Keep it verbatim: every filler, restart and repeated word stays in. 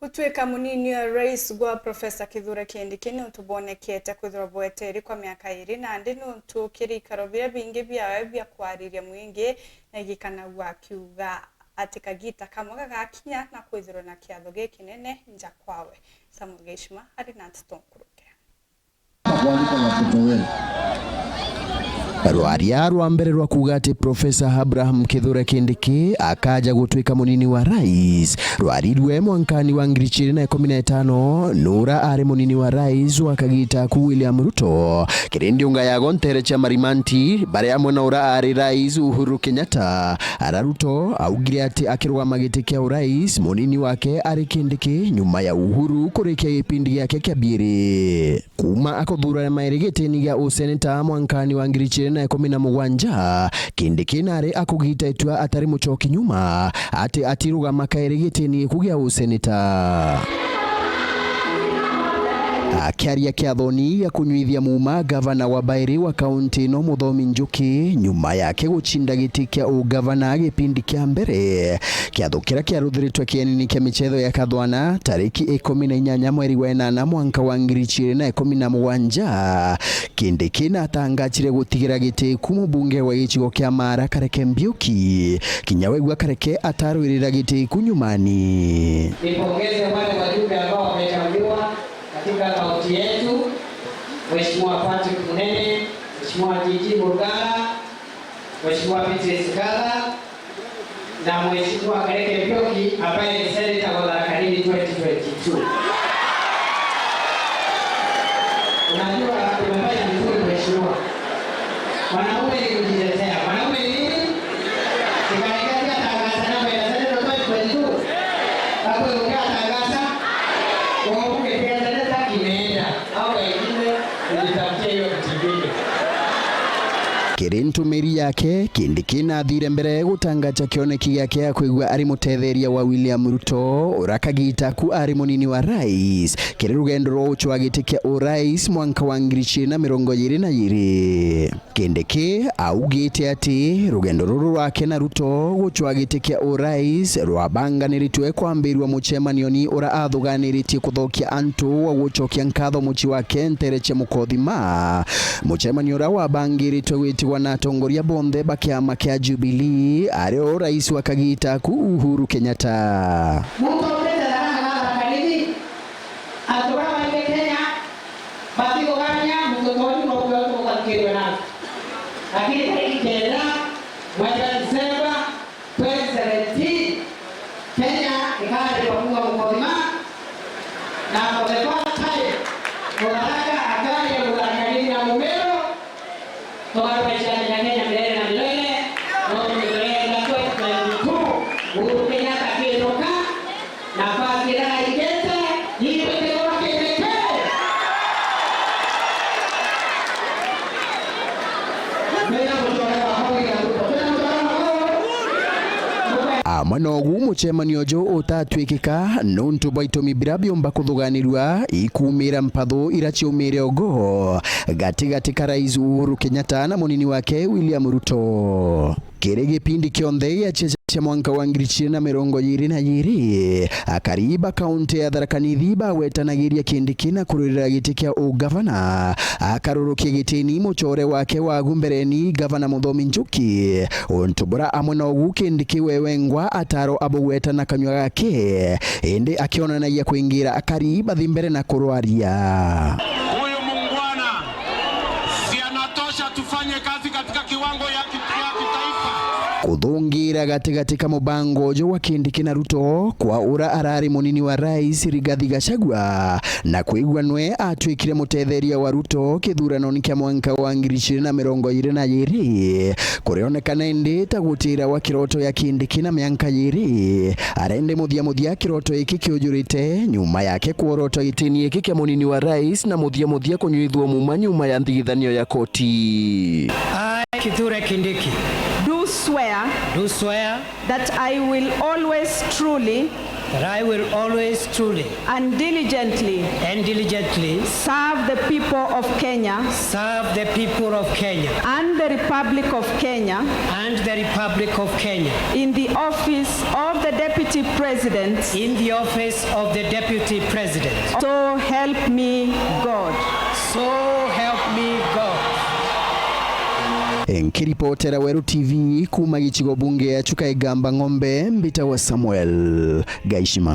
Gutwika munini wa rais gwa Professor Kithure Kindiki ni untu bwonekete kwithirwa bweteeri kwa miaka iiri, nandi ni untu kiri ikaro biria bingi biawe bia kwariria mwingi na igikanagua akiuga ati kagita kamwe gagakinya na kwithirwa na kiatho gikinene nja kwawe. Samuel Gishima ari na nteto nkuruki. Rwaria rwa mbere rwa kuuga ati Professor Abraham Kithure Kindiki akaja gutwika munini wa rais rwarirwe mwankani wa ngiri igiri na ikumi na itano, nura ari munini wa rais wa kagita ku William Ruto, kiri ndiunga ya gontere cia Marimanti, bari amwe na ura ari rais Uhuru Kenyatta. Ara Ruto augire ati akirugama giti kia urais, munini wake ari Kindiki nyuma ya Uhuru kurikia gipindi giake kia biiri. Kuuma akuthurana mairi gitini gia useneta mwankani wa ngiri igiri na ikumi na mugwanja, Kindiki nari akugita itua atari mucoki nyuma, ati atirugama kairi gitini giku gia useneta. Akiaria kiathoni gia kunyuithia muuma gavana wa bairi wa kaunti ino Muthomi Njuki, nyuma yake gucinda giti kia ugavana gipindi kia mbere, kiatho kiria kiaruthiritwe kienini kia michetho ya Kathwana tariki ikumi na inyanya mweri wa inana mwanka wa ngiri igiri na ikumi na mugwanja, Kindiki natangachire gutigira giti ku mubunge wa gicigo kia Maara Kareke Mbiuki, kinya wegua Kareke atarwirira giti ku nyumani. Nipongeze wale wajumbe ambao wamechaguliwa katika kaunti yetu, Mheshimiwa Patrick Munene, Mheshimiwa Gigi Murugara, Mheshimiwa Beatrice Gatha, na Mheshimiwa Kareke Mbiuki ambaye ni senator wa Tharaka Nithi twenty twenty-two. Unajua tumefanya vizuri mheshimiwa. Mwanaume ni kujitetea. Mwanaume ni nini? Sikaikatia tangaza namba ya senator twenty twenty-two. Hapo ukitangaza, kwa bunge pia senator kimeenda. Au wengine, nilitafutia hiyo kitu ingine. Kiri ntumiri yake, Kindiki nathire mbere gutangacha kioneki giake ya kwigua ari mutetheria wa William Ruto, ura kagita ku ari munini wa rais, kiri rugendo rwa gucwa giti kia urais mwanka wa ngiri igiri na mirongo iri na iri. Kindiki augite ati rugendo ruru rwake na Ruto gucwa giti kia urais rwabanganiritwe kwambirua mucemanioni ura athuganiritie kuthokia antu wa gucokia nkatho mucii wake ntere cia Mukothima, mucemanio uria wabangiritwe gwitigwa na atongoria bonthe ba kiama kia Jubilee, ario rais wa kagita ku Uhuru Kenyatta. Muntu aumite Tharaka na Tharaka Nithi, antu baba baingi Kenya, batithugania muntu tontu no kwio tuguthukirwe na antu. Lakini tariki kenda mweri wa Disemba twenty seventeen, Kenya ikaarikwa kuuma Mukothima, na for the first time, Mutharaka akaaria Mutharaka Nithi na Mumiru, tukarwecania Kenya milele na milele, no tuturenda twenty twenty-two, Uhuru Kenyatta akiinuka, nafasi iria aikite, ni ikwithirwa Kindiki. Menya mucore wa Ruto, menya mucore wa Ruto. Amwe nogu mucemanio uju utatwikika nontu bwa itumi biria biumba kuthuganirua ikumira mpathu iria ciumire ogo gatigati ka Rais Uhuru Kenyatta na munini wake William Ruto. Kiri gipindi kionthe gia cia cia mwanka wa ngiri igiri na mirongo iri na iri, akari ba kaunti ya Tharaka Nithi bagwetanagiria Kindiki na kurwirira giti kia ugavana, akarurukia gitini mucore wake wagu mbereni, Gavana Muthomi Njuki, untu bura amwe nogu Kindiki we wengwa ataro abugweta na kanyua gake, indi akionanagia kwingira akari bathi mbere na kurwaria. Huyu muungwana, si anatosha tufanye kazi katika kiwango ya ki-, ya kitaifa. Kuthungira gatigati ka mubango uju wa Kindiki na Ruto kwa ura arari munini wa rais Rigathi Gachagua, na kwigua nwe atwikire mutetheria wa Ruto kithuranoni kia mwanka wa ngiri igiri na mirongo iri na iri, kurionekana indi ta gutira wa kiroto ya Kindiki na mianka yiri. Arende muthia muthia kiroto giki kiujurite nyuma yake kuorotwa gitini giki kia munini wa rais na muthia muthia kunyuithua muma nyuma ya nthigithanio ya koti. I, Kithure Kindiki, do swear, do swear, that I will always truly, that I will always truly and diligently and diligently serve the people of Kenya serve the people of Kenya and the Republic of Kenya and the Republic of Kenya in the office of the Deputy President. In the office of the Deputy President. So help me God. So help me God. Nkiripotera Weru T V kuuma gicigo bunge ya Chuka Igamba Ng'ombe, mbitagwa Samuel Gaishima.